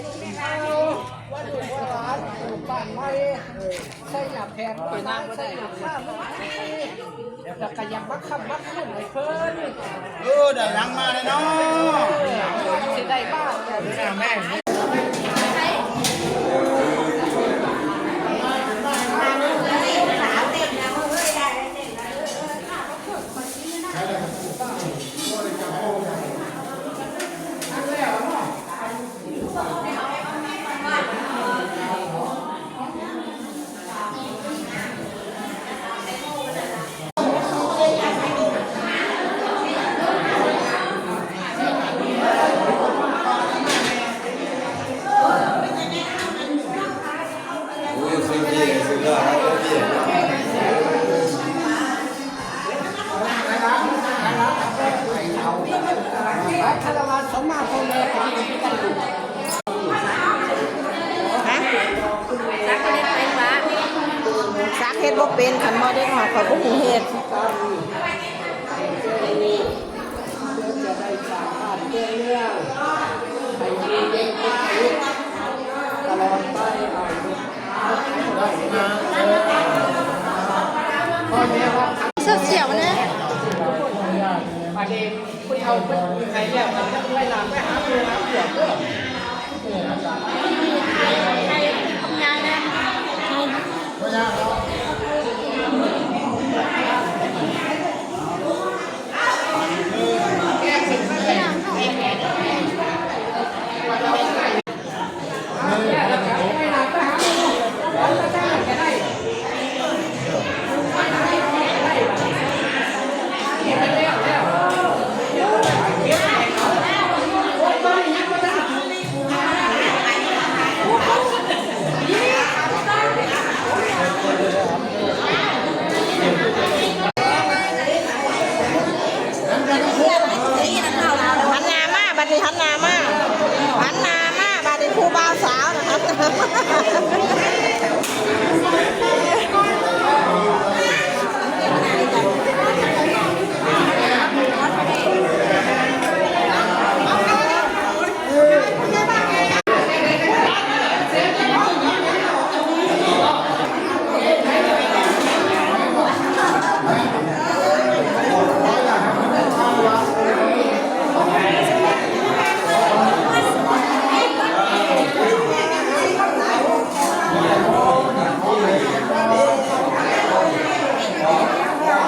ວ່າລູກວ່າຫຼານ ລູກບ້ານໃໝ່ ໃສ່ໜ້າແພກ ໃສ່ໜ້າຂ້າມ ແລ້ວກໍຢາກມາຄ້ຳມາຄູນໃຫ້ເພິ່ນ. ເອີ ໄດ້ຫຼັງມາແລ້ວເນາະ ເອີ ຊິໄດ້ມາ. ຮະ? ສັກເຮັດບໍ່ເປັນ ຄັນບໍ່ເດັກນ້ອຍຂ້ອຍບໍ່ຮູ້ເຮັດ. ສຽວໆ ນະ. ຍາຍນະ.